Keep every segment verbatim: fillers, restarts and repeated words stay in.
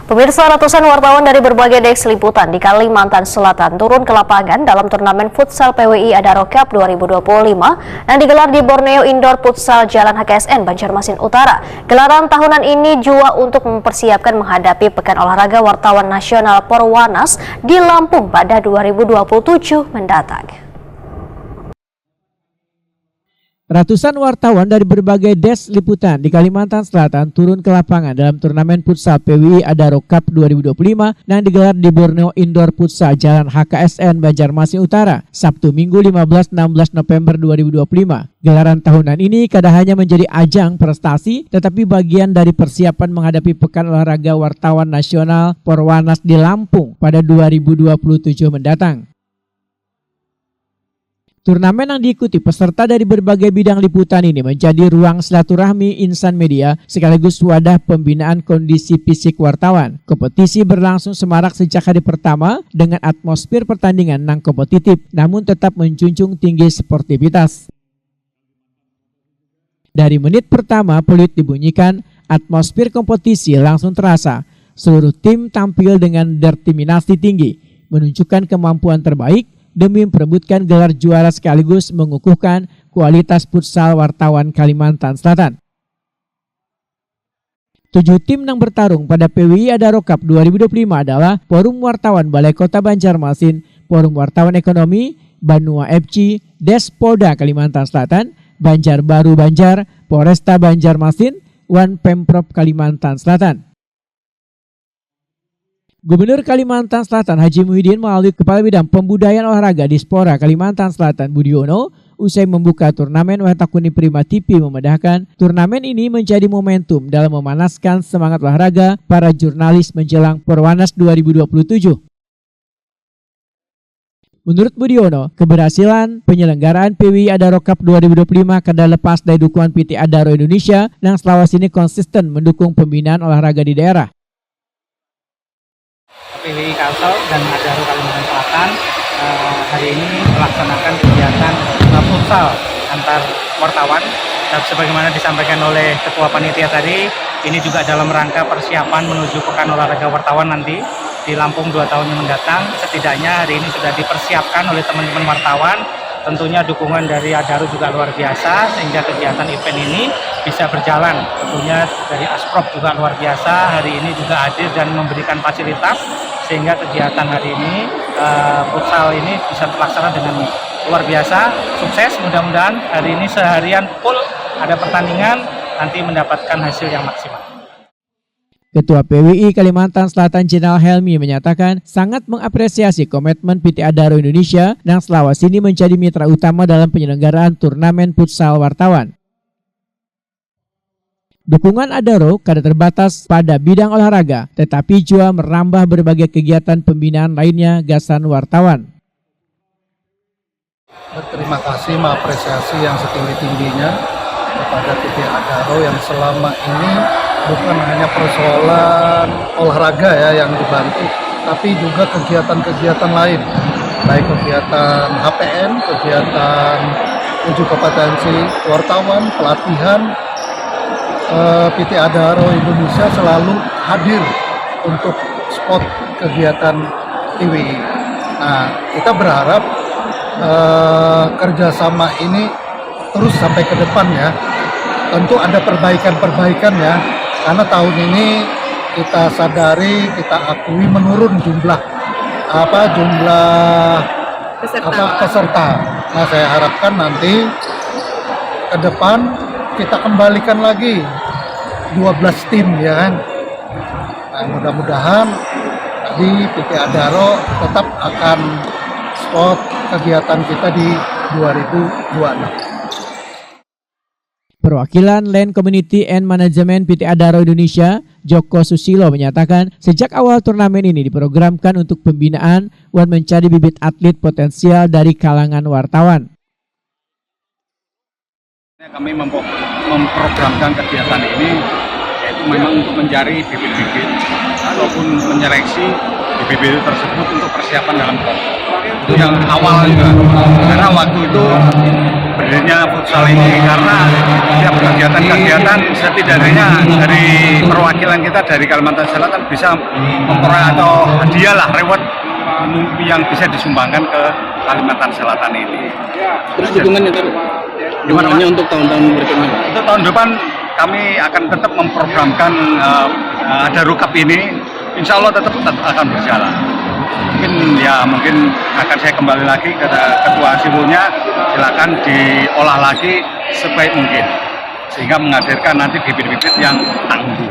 Pemirsa, ratusan wartawan dari berbagai desk liputan di Kalimantan Selatan turun ke lapangan dalam turnamen futsal P W I Adaro Cup dua ribu dua puluh lima yang digelar di Borneo Indoor Futsal Jalan H K S N Banjarmasin Utara. Gelaran tahunan ini jua untuk mempersiapkan menghadapi Pekan Olahraga Wartawan Nasional Porwanas di Lampung pada dua ribu dua puluh tujuh mendatang. Ratusan wartawan dari berbagai desk liputan di Kalimantan Selatan turun ke lapangan dalam turnamen futsal P W I Adaro Cup dua ribu dua puluh lima yang digelar di Borneo Indoor Futsal Jalan H K S N Banjarmasin Utara, Sabtu Minggu lima belas enam belas November dua ribu dua puluh lima. Gelaran tahunan ini kada hanya menjadi ajang prestasi, tetapi bagian dari persiapan menghadapi Pekan Olahraga Wartawan Nasional Porwanas di Lampung pada dua ribu dua puluh tujuh mendatang. Turnamen yang diikuti peserta dari berbagai bidang liputan ini menjadi ruang silaturahmi insan media sekaligus wadah pembinaan kondisi fisik wartawan. Kompetisi berlangsung semarak sejak hari pertama dengan atmosfer pertandingan nang kompetitif namun tetap menjunjung tinggi sportivitas. Dari menit pertama peluit dibunyikan, atmosfer kompetisi langsung terasa. Seluruh tim tampil dengan determinasi tinggi, menunjukkan kemampuan terbaik demi memperebutkan gelar juara sekaligus mengukuhkan kualitas futsal wartawan Kalimantan Selatan. Tujuh tim yang bertarung pada P W I Adaro Cup dua ribu dua puluh lima adalah Forum Wartawan Balai Kota Banjarmasin, Forum Wartawan Ekonomi, Banua F C, Desk Polda Kalimantan Selatan, Banjarbaru Banjar, Polresta Banjarmasin, wan Pemprov Kalimantan Selatan. Gubernur Kalimantan Selatan Haji Muhyiddin melalui Kepala Bidang Pembudayaan Olahraga Dispora Kalimantan Selatan Budi Ono usai membuka turnamen Wahtakuni Prima T V memedahkan, turnamen ini menjadi momentum dalam memanaskan semangat olahraga para jurnalis menjelang Porwanas dua ribu dua puluh tujuh. Menurut Budiono, keberhasilan penyelenggaraan P W I Adaro Cup dua ribu dua puluh lima kada lepas dari dukungan P T Adaro Indonesia yang selawas ini konsisten mendukung pembinaan olahraga di daerah. P W I Kalsel dan Adaro Kalimantan Selatan eh, hari ini melaksanakan kegiatan eh, futsal antar wartawan. Dan sebagaimana disampaikan oleh Ketua Panitia tadi, ini juga dalam rangka persiapan menuju Pekan Olahraga Wartawan nanti di Lampung dua tahun yang mendatang. Setidaknya hari ini sudah dipersiapkan oleh teman-teman wartawan. Tentunya dukungan dari Adaro juga luar biasa sehingga kegiatan event ini bisa berjalan. Tentunya dari Asprov juga luar biasa hari ini juga hadir dan memberikan fasilitas sehingga kegiatan hari ini uh, futsal ini bisa terlaksana dengan luar biasa, sukses. Mudah-mudahan hari ini seharian full ada pertandingan, nanti mendapatkan hasil yang maksimal. Ketua P W I Kalimantan Selatan Jenderal Helmi menyatakan sangat mengapresiasi komitmen P T Adaro Indonesia yang selawas ini menjadi mitra utama dalam penyelenggaraan turnamen futsal wartawan. Dukungan Adaro kada terbatas pada bidang olahraga, tetapi jua merambah berbagai kegiatan pembinaan lainnya gasan wartawan. Berterima kasih, mengapresiasi yang setinggi-tingginya kepada P T Adaro yang selama ini bukan hanya persoalan olahraga ya yang dibantu, tapi juga kegiatan-kegiatan lain, baik kegiatan H P N, kegiatan uji kompetensi wartawan, pelatihan, eh, P T Adaro Indonesia selalu hadir untuk spot kegiatan P W I. Nah, kita berharap eh, kerjasama ini terus sampai ke depan ya. Tentu ada perbaikan-perbaikan ya, karena tahun ini kita sadari, kita akui menurun jumlah apa jumlah peserta. Apa, peserta. Nah, saya harapkan nanti ke depan kita kembalikan lagi dua belas tim ya kan. Nah, mudah-mudahan di P T Adaro tetap akan spot kegiatan kita di dua ribu dua puluh enam. Perwakilan Land Community and Management P T Adaro Indonesia, Joko Susilo menyatakan, sejak awal turnamen ini diprogramkan untuk pembinaan wan mencari bibit atlet potensial dari kalangan wartawan. Kami memprogramkan kegiatan ini yaitu memang untuk mencari bibit-bibit ataupun menyeleksi B B B tersebut untuk persiapan dalam kelompok. Itu yang awal juga. Karena waktu itu berdirinya futsal ini karena setiap kegiatan-kegiatan setidaknya dari perwakilan kita dari Kalimantan Selatan bisa memperoleh atau hadiah lah, reward yang bisa disumbangkan ke Kalimantan Selatan ini. Terus dukungannya tadi? Gimana, Pak? Dukungannya untuk tahun-tahun berikutnya? Untuk tahun depan kami akan tetap memprogramkan eh, eh, ada rukap ini. Insya Allah tetap, tetap akan berjalan. Mungkin ya mungkin akan saya kembali lagi ke ketua siwunya, silakan diolah lagi sebaik mungkin sehingga menghadirkan nanti bibit-bibit yang tangguh.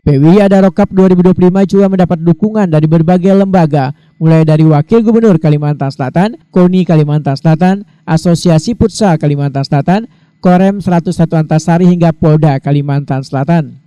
P W I Ada Rokap dua ribu dua puluh lima juga mendapat dukungan dari berbagai lembaga, mulai dari Wakil Gubernur Kalimantan Selatan, KONI Kalimantan Selatan, Asosiasi Futsal Kalimantan Selatan, Korem seratus satu Antasari hingga Polda Kalimantan Selatan.